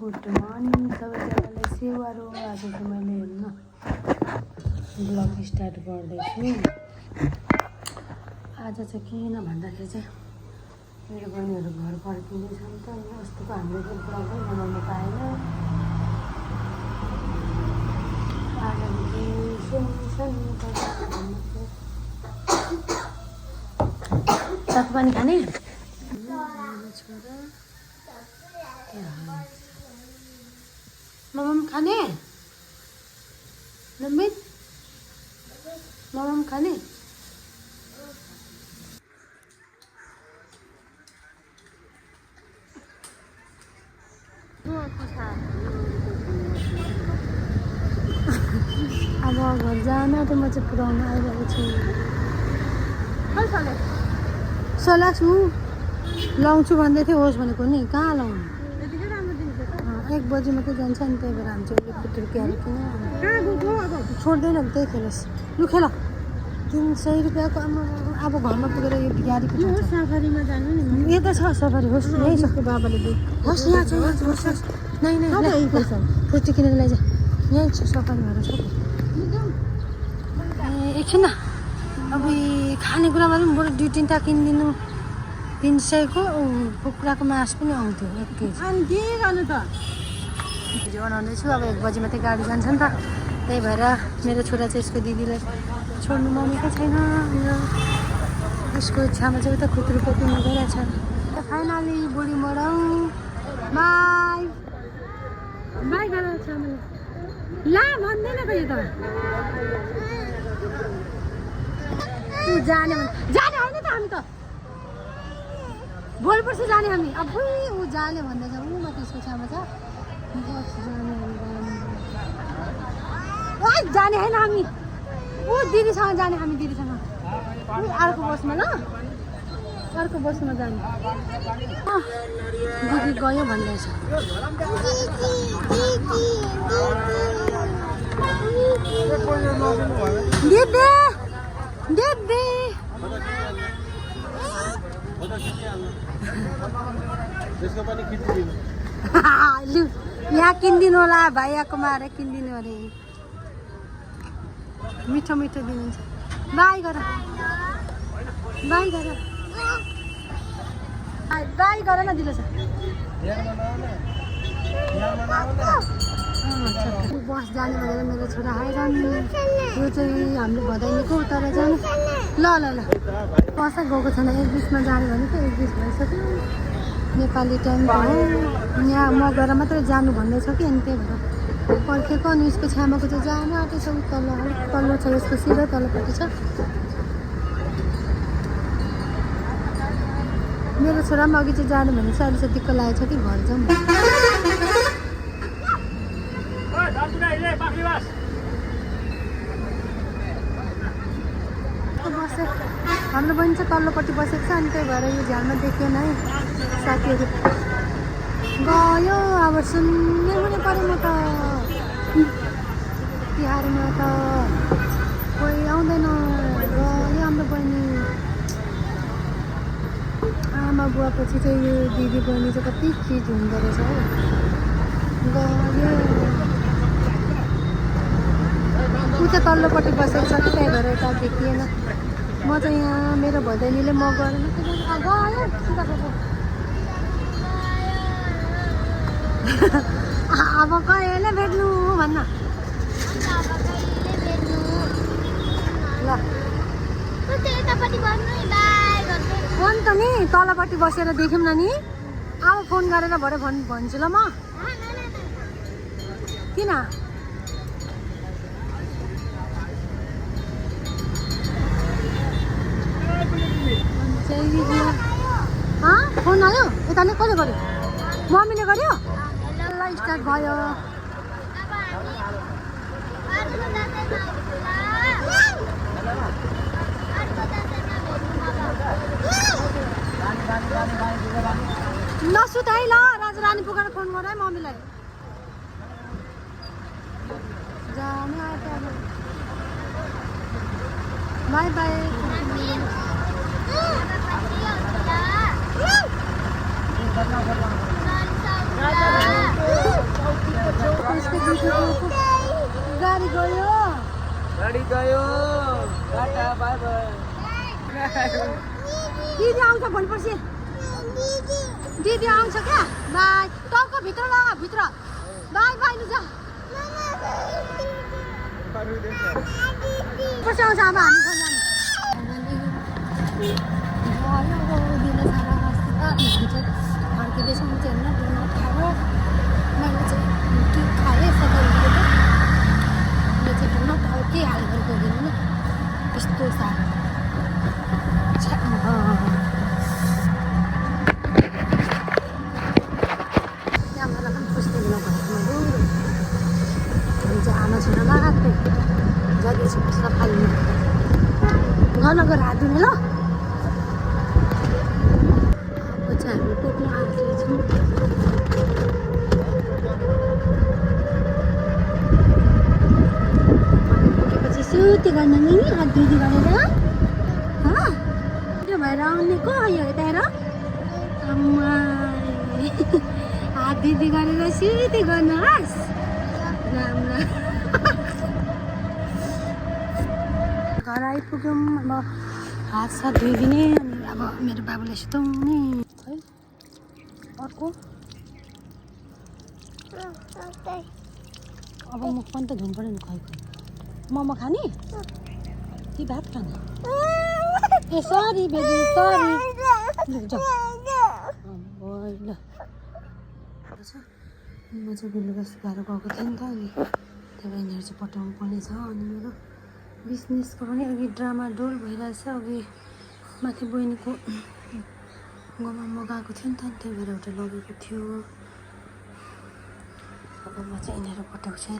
Good morning सबैजनालाई सेवारो। आज चाहिँ मैले हेर्नु ब्लग स्टार्ट गर्दैछु। आज चाहिँ किन भन्दाखेरि चाहिँ मेरो बहिनीहरू घर फर्किँदैछन् त। अस्तिको हामीले चाहिँ ब्लगै बनाउनु पाएन। आज साग पानी खाने मम खाने नमित मम खाने अब घर जान त म चाहिँ पुऱ्याउन आइरहेको छु। सलाक्छु लाउँछु भन्दै थियो। होस् भनेको नि कहाँ लाउनु, 1 बजी मात्रै जान्छ नि। त्यही भएर हामी चाहिँ पुत्र क्यारे किन छोड्दैन त्यही खेलोस्। लु खेल 300 रुपियाँको। अब घरमा पुगेर यो गाडी सफारीमा जानु नि। यता छ सफारी। होस् यहीँ छ बाबाले होस् यहाँ छ होस् नै फुर्ती किनेर लैजा। यहीँ छ सफारी भएर छ। एकछिन न अब खानेकुरामा पनि बरु 2-3टा किनिदिनु। 300 को कुखुराको मासु पनि आउँथ्यो 1 केजी। अनि के गर्नु त भिडियो बनाउँदैछु। अब 1 बजी मात्रै गाडी जान्छ नि त। त्यही भएर मेरो छोरा चाहिँ यसको दिदीलाई छोड्नु मम्मीको छैन। यसको इच्छामा चाहिँ उता खुत्रुको किन्नु गइरहेछ। फाइनली बुढी मराउ बाई बाई गरेर छ मलाई। ला भन्दैन त यो त जाने जाने होइन त। हामी त भोलिपर्सि जाने हामी। अब ऊ जाने भन्दैछ। ऊ म त्यसको छेउमा छ जाने होइन हामी। ऊ दिदीसँग जाने हामी। दिदीसँग अर्को बसमा ल अर्को बसमा जाने। दिदी गयो भन्दैछ। दिदी दिदी लु यहाँ किनिदिनु होला। भाइयाको माएर किनिदिनु अरे। मिठो मिठो दिनुहुन्छ। बाई गर बाई गर बाई गर न दिलो छ। बस जाने भनेर मेरो छोरा हैरान। यो चाहिँ हाम्रो भदाइनीको उता जाने। ल ल ल बस गएको छैन। 1:20मा जाने भनेको 1:20 भइसक्यो। नेपाली टाइमको हो। यहाँ म गएर मात्रै जानु भन्दैछ कि। अनि त्यही भएर पर्खेको। अनि उसको छ्यामाको चाहिँ जानु आँटेछ। तल्लो छ यसको सिधै तल्लोपट्टि छ। मेरो छोरा पनि अघि चाहिँ जानु भनेको छ। अहिले चाहिँ दिक्क लागेको छ कि घर जाउँ। बसे हाम्रो बहिनी चाहिँ तल्लोपट्टि बसेको छ। अनि त्यही भएर यो झ्यालमा देखिएन है। साथीहरू गयो। अब सुन्ने हुने पऱ्यो म त। तिहारमा त कोही आउँदैन। गयो हाम्रो बहिनी। आमा बुवापछि चाहिँ यो दिदी बहिनी चाहिँ कति चिज हुँदो रहेछ हो। गयो ऊ चाहिँ तल्लोपट्टि बसेको छ कि। त्यही भएर यता देखिएन। म चाहिँ यहाँ मेरो भदैनीले म गएर गयो सिधा गएको। अब कहिले भेट्नु भन्न ल फोन त नि तलपट्टि बसेर देख्यौँ न नि। अब फोन गरेर भरे भन्छु ल म। किन फोन आयो यता नै कसले गर्यो? मम्मीले गर्यो। ल स्टार्ट भयो। नसुत है ल। राजा रानी पुगेर फोन गर है मम्मीलाई। जाने आयो अब। By by. नसुत गाडी गयो टाटा बाई बाई दिदी आउँछ भोलि पर्सि दिदी आउँछ क्या बाई टाउको भित्र लगा भित्र बाई बाई लु जा पर्सि आउँछ अब हामी फर्किँदैछौँ चाहिँ होइन डोनट खायो मैले चाहिँ के खाएँ सबै यो चाहिँ डोनट अब के हालेर गइदिनु न यस्तो साह्रो त्यहाँबाट पनि पुस्दै बेला घरमा डुरो हामी चाहिँ आमा छोरा लगाएको जति चाहिँ सफाइ गएर हात धुने ल अब चाहिँ हामी पुग्नु आँटेछौँ पुगेपछि सुते गर्न नि हात धुइदी गरेर त्यो भएर आउने को यो यता हेर आमा हात धुइदी गरेर सुते गर्नुहोस् राम्रो घर आइपुग्यौँ अब हात साथ धोइदिने अनि अब मेरो बाबुलाई सुताउने है अर्को अब मुख पनि त धुनु पऱ्यो नि खै खै मोमो खाने कि भात खाने ए सरी बेबी सरी ल म चाहिँ बेलुका सुकाएर गएको थिएँ नि त अनि त्यही भएर यिनीहरू चाहिँ पठाउनु पर्ने छ अनि मेरो बिजनेसको पनि अघि ड्रामा डोल भइरहेछ अघि माथि बहिनीको गाउँमा म गएको थिएँ नि त त्यही भएर एउटा लगेको थियो अब म चाहिँ यिनीहरू पठाउँछु